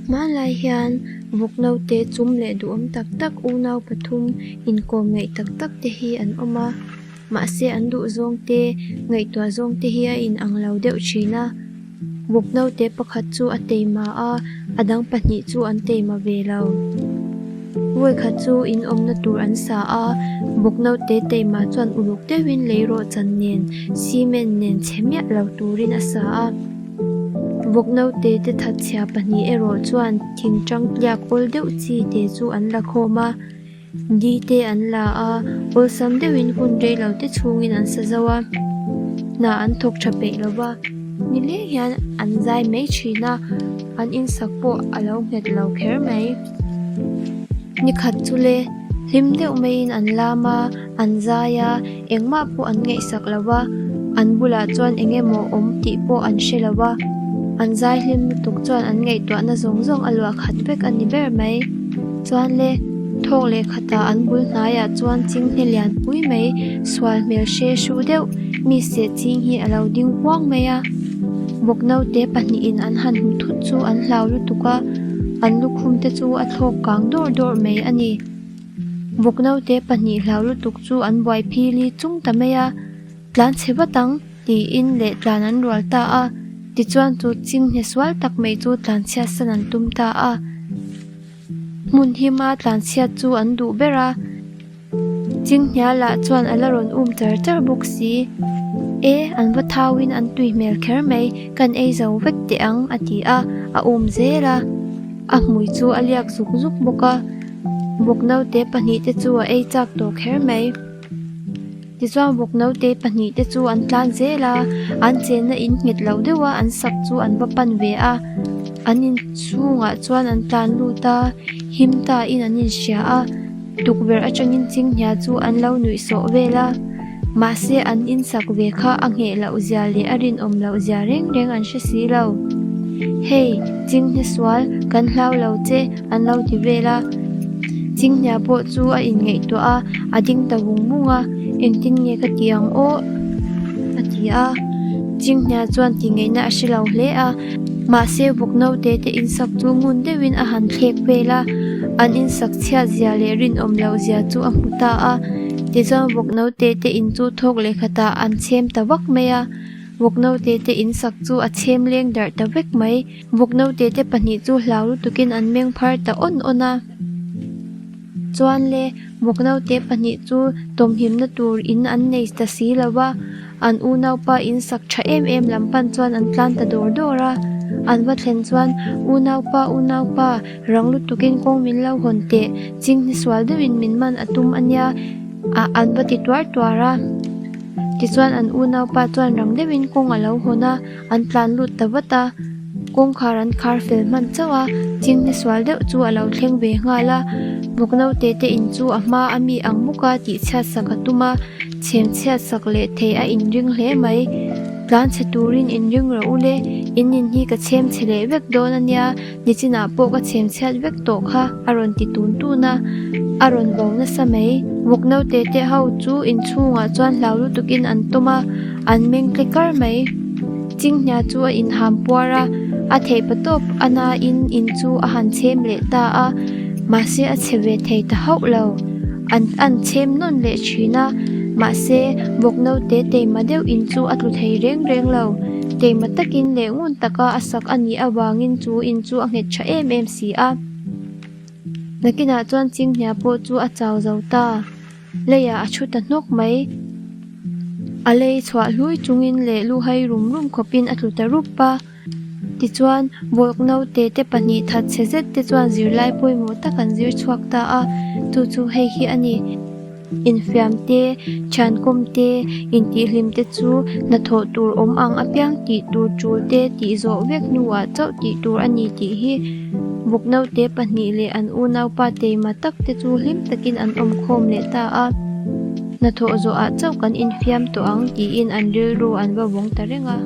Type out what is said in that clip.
Hmanlai hian vawk naute chum leh duhawm tak tak unau pathum inkawm ngeih tak tak te hi an awm a mahse an duh zawng te ngaihtuah zawng te hi a inang lo deuh thin a vawk naute pakhat chu a teima a a dang pahnih chu an teima ve lo vawikhat chu in awmna tur an sa a vawk naute teima chuan uluk deuhin lei rawh chan nen cement nen chhe miah lo turin a sa a. Vawk naute te thatchhia pahnih erawh chuan thing tang tliak awl deuh chi te chu an la khawm a, di te an la a, awlsam deuhin hun rei lo te chhungin an sa zo a, hna an thawk tha peih lo va, nileng hian an zai mai thin a, an insak pawh a lo nghet lo kher mai. Nikhat chu le, hlim deuh maiin an lam a, an zai a, engmah pawh an ngaihsak lo va, an bulah chuan eng emaw awm tih pawh an hre lo va, an zai hlim lutuk chuan an ngaihtuahna zawng zawng a luah khat vek a ni ber mai. Chuan le, thawk leh khatah an bul hnaiah chuan chinghne lian pui mai, sual hmel hre hru deuh, mi seh ching hi a lo ding huang mai a. Bawk naute pahnihin an han hmu thut chu an hlau lutuk a, an lukhum te chu a thlawk kang dawrh dawrh mai a ni. Vawk naute pahnih hlau lutuk chu an buai phili chung ta mai a, Tlan chhe vat ang, tiin leh tlan an rual ta a. Tichuan chu chinghne sual tak mai chu tlan chhiat san an tum ta a. Hmun hima tlan chhiat chu an duh ber a. Chinghnia lah chuan a la rawn um char char bawk si. E, an va thauin an tui hmel kher mai, kan ei zo vek teh ang, a ti a, a um zel a. A hmui chu a liak zuk zuk bawk a. Vawk naute pahnih te chu a ei chak tawh kher mai. Tichuan vawk naute pahnih te chu an tlan zel a, an chenna in nghet lo deuh a an sak chu an va pan ve a. An inchhungah chuan an tlan lut a, him ta in an inhria a, tukverh atangin chinghnia chu an lo nuih sawh vel a. Mahse an insak ve kha a ngheh loh zia leh a rinawm loh zia reng reng an hre si lo. Hei, chinghne sual, kan hlau lo che. An lo ti vel a, Chinghnia pawh chu a inngaihtuah a, a ding ta vung vung a, Engtin nge ka ti ang aw? a ti a. Chinghnia chuan tingaihna a hre lo hle a, mahse vawk naute te insak chu ngun deuhin a han thlek vel a, an insak chhiat zia leh rinawm loh zia chu a hmu ta a. Tichuan vawk naute te in chu thawk leh khatah an chhem ta vak mai a, vawk naute te insak chu a chhem leng darh ta vek mai. Vawk naute te pahnih chu hlau lutukin an meng phar ta awn awn a. Chuan le, vawk naute pahnih chu tawmhimna tur in an nei ta si lo va, an unaupa in sak tha em em lam pan chuan an tlan ta dawr dawr a. An va thlen chuan, Unaupa, unaupa, rang lutukin kawng min lo hawn teh, chinghne sual deuhin min man a tum a nia, ah an va ti tuar tuar a. Tichuan an unaupa chuan rang deuhin kawng a lo hawn a. An tlan lut ta vat a, kawngkhar an khar fel hman chauh a, chinghne sual deuh chu a lo thleng ve nghal a, vawk naute te in chu a hma a mi ang bawk a tih chhiat sak a tum a, chhem chhiat sak leh thei a inring hle mai. Tlan chhe turin inring rawh u le, in in hi ka chhem chhe leh vek dawn a nia, nichinah pawh ka chhem chhiat vek tawh kha a rawn ti tun tun a, a rawn vo nasa mai. Vawk naute te ho chu inchhungah chuan hlau lutukin an tawm a, An meng tle kar mai. Chinghnia chu a inham puar a, a theih pa tawp a nain in chu a han chhem leh ta a, mahse a chhe ve thei ta hauh lo. An an chhem nawn leh thin a, mahse vawk naute teima deuh in chu a tlu thei reng reng lo. Teima takin leh ngun taka a sak a nih avangin chu in chu a nghet tha em em si a. Nakinah chuan Chinghnia pawh chu a chau zo ta. Leiah a thu ta hnawk mai. A lei chhuah hlui chungin leh lu hai rum rum khawpin a tlu ta rup a. Tichuan, vawk naute te pahnih that chhe zet te chuan zirlai pawimawh tak an zir chhuak ta a, chu chu hei hi a ni. Infiam te, thiankawm te, intihhlim te chu hnathawh tur awm ang apiang tih tur tul te tih zawh vek hnuah chauh tih tur a ni tih hi. Vawk naute pahnih leh an unaupa teima tak te chu hlim takin an awm khawm leh ta a, hnathawh zawhah chauh kan infiam tawh ang tiin an rilru an va vawng ta reng a.